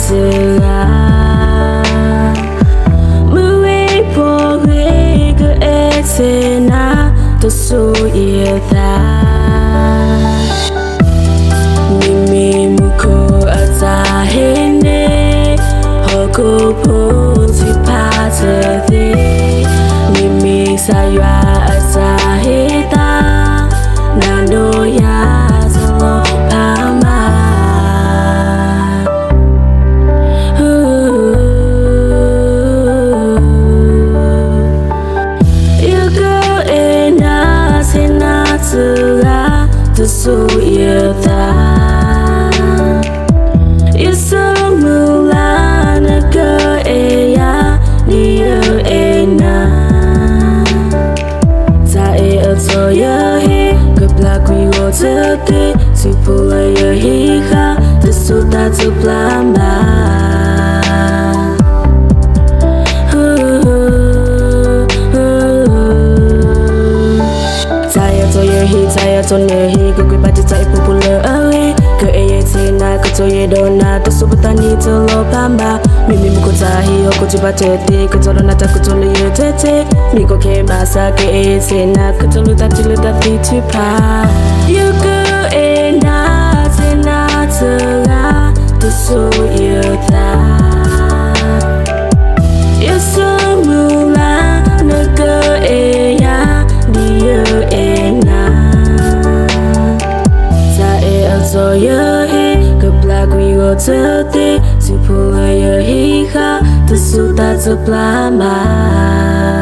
တဂၤ, မုၢ်ဂ့ၤပှၤဂ့ၤ ကအဲၣ်ဆ့နၤ တစိၤယသး, မ့မ့ၢ်မူခိၣ်အတၢ်ဟ့ၣ်န့ၢ် ဟီၣ်ခိၣ်ဖိထုကဖၣ်တသ့, မ့မ့ၢ်ကစၢ်ယွၤအတၢ်ဟ့ၣ်သး, နၤဒီးယၤတလီၤဖးမး. ယကအဲၣ်နၤဆ့နၤတဂၤ တစိၤယသး, ယဆိကမိၣ်လၢနကအဲၣ်ယၤ ဒ်ယအဲၣ်နၤ. တၢ်အဲၣ်အသီၣ်ယဟ့ၣ် ကပျၢ်ကွံာ်ဂီၤတသ့, စုဖိလၢယဟံးဃာ် တစိၤတၢ်တပျၢ်ဘၣ်. တၢ်အဲၣ်အသီၣ်ယဟ့ၣ် တၢ်အဲၣ်အသီၣ်နဟ့ၣ် ကကွံာ်ဘၣ်တၢ်အဲၣ်ဖိဖိလၢအဂ့ၤ, ကအဲၣ်ယဲၢ်ဆ့နၤ ကတီၢ်ယဲၢ်ဒီးနၤ တစိၤပသးနံၣ်တလီၤဖးဘၣ်. မ့မ့ၢ်မူခိၣ်တၢ်ဟ့ၣ် ဟီၣ်ခိၣ်ထုကဖၣ်တသ့, ကတီၢ်ဒီးနၤတၢ်ကတိၤလၢယတဲတ့, မ့ၢ်ကီခဲဘၣ်ဆၣ် ကအဲၣ်ယဲၢ်ဆ့နၤ ကတီၢ်လၢတၢ်ထံၣ်လၢတၢ်သံထုကဖၣ်, ယကအဲၣ်နၤဆ့နၤတဂၤ တစိၤယသး, ယဆိကမိၣ်လၢနကအဲၣ်ယၤ ဒ်ယအဲၣ်နၤ. တၢ်အဲၣ်အသီၣ်ယဟ့ၣ် ကပျၢ်ကွံာ်ဂီၤတသ့, စုဖိလၢယဟံးဃာ် တစိၤတၢ်တပျၢ်ဘၣ်.